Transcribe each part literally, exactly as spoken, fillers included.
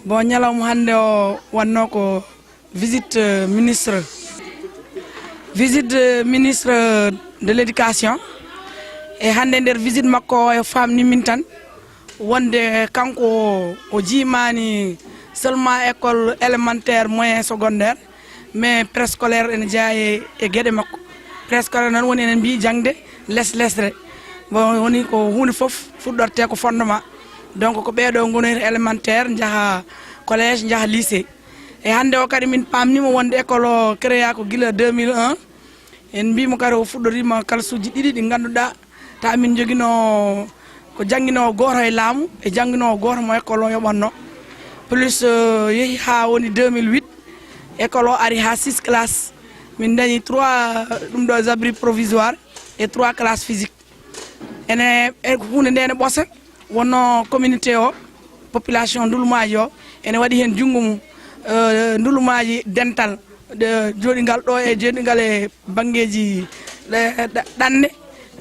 Bon, ñalawma hannde o wannoo ko visite, euh, ministre, visite, euh, ministre de l'éducation. E hannde nder visite makko o, e faamni min tan wonde kanko o, o jiimaani seulement école élémentaire, moyen, secondaire, mais préscolaire ene jeyaa e, e geɗe makko. Préscolaire noon woni enen mbiyi jaŋde les lesre. Bon, woni ko huunde fof fuɗɗortee ko fondement. Donc ko ɓeeɗo ngoni élémentaire, njaha collège, njaha lycée. E hannde o kadi min paamnima wonde école o créa ko gila deux mille un. En mbimo kadi o fuɗɗorima kalsuuji ɗiɗi ɗi ngannduɗaa ta min njogino ko jannginoowo gooto e laamu e jannginoowo gooto mo école o yoɓanno. Plus, euh, yehi haa woni deux mille huit, école o ari haa six classe. Min dañi trois, ɗum ɗo, abri provisoire et trois classes physiques. Ene, e ko huunde nde ene ɓosa, wonno communauté o, population Ndulumaaji o, ene waɗi heen junngo mum. Eh, Ndulumaaji dental, ɗe jooɗingal ɗo e jooɗingal e banngeeji ɗe, ɗa-, ɗanne,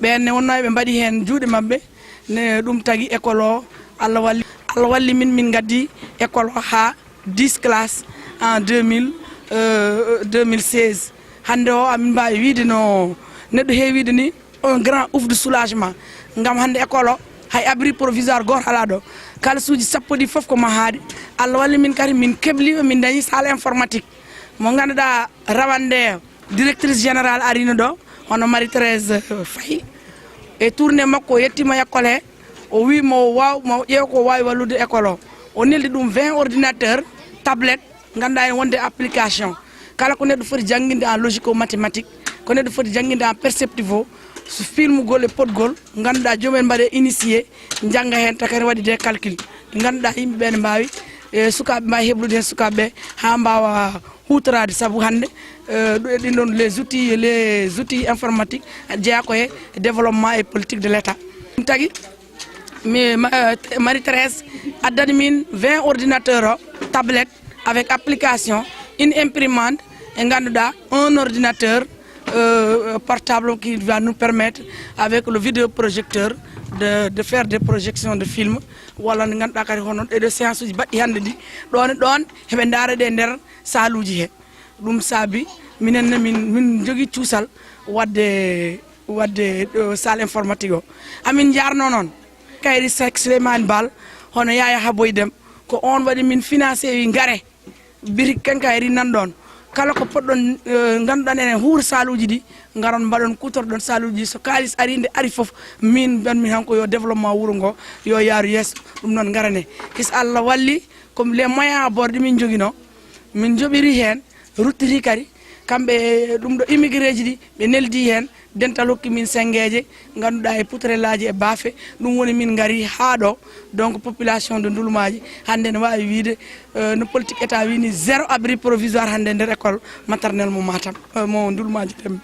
ɓeen ne wonno eɓe mbaɗi heen juuɗe maɓɓe. Ne ɗum tagi école o, Allah walli, Allah walli min, min ngaddi école o haa dix classes en deux mille, euh, deux mille seize. Hannde o, amin mbaawi wiide no neɗɗo heewiide ni, un grand ouf de soulagement. Ngam hannde école o, hay abri provisoire gooto alaa ɗo. Kalsuuji sappo ɗi fof ko mahaaɗi. Allah walli min kadi, min kebliima, min dañi salle informatique mo ngannduɗaa rawande directrice générale arino ɗo, hono Marie Thérèse, euh, Faye. E tournée makko, o yettiima école he, o wi mo waaw, mo ƴeew ko waawi wallude école o. O neldi ɗum vingt ordinateur, tablette, ngannduɗaa ene wonde application. Kala ko neɗɗo foti jannginde en logico mathématique, ko neɗɗo foti jannginde en perceptivo, so filmugol e potgol, ngannduɗaa joomum en mbaɗe initié, njannga heen, tawa kadi waɗi des calculs. Ngannduɗaa yimɓe ɓe ne mbaawi, e sukaaɓe mbaawi heblude heen sukaaɓe ɓe haa mbaawa huutoraade, sabu hannde, eh, ɗo e ɗin ɗon les outils, les outils informatiques jeyaa ko e développement et politique de l'État. Ɗum tagi, mi, ma-, eh, Marie Thérèse addani min vingt ordinateur o, tablette avec application, une imprimante, e ngannduɗaa un ordinateur, euh, portable qui va nous permettre, avec le vidéoprojecteur, de, de faire des projections de films. Walla nde ngannduɗaa kadi hono ɗeɗo séance uji baɗɗi hannde ɗi, ɗon e ɗon heɓe ndaara ɗe nder saaluuji he. Ɗum saabi minen ne min, min njogii cuusal waɗde, waɗde ɗo salle informatique o. Amin njaarnoo noon Kayri Seck Souleymane Baal, hono Yaya Haboy Dem, ko oon waɗi min financé, wi ngare, boutique Kenkayri nan ɗoon. Kala ko poɗɗon, eh, ngannduɗaa enen huur saaluuji ɗi, ngaron mbaɗon kuutorɗon saaluuji ɗi. So kaalis ari, nde ari fof, min mbiyanmi tan ko yo développement wuro ngo yo yaaru yeeso, ɗum noon ngarane. His Allah walli, ko les moyens à bord ɗi min njoginoo, min njoɓiri heen, ruttiti kadi, kamɓe ɗum ɗo immigré ji ɗi, ɓe neldi heen, dental hokki min senngeeje, ngannduɗaa e putrelaaji e baafe, ɗum woni min ngari haa ɗo. Donc population de Ndulumaaji hannde ne waawi wiide, euh, no politique état wini, zéro abri provisoire hannde nder école maternelle mo Matam, euh, mo Ndulumaaji Tembe.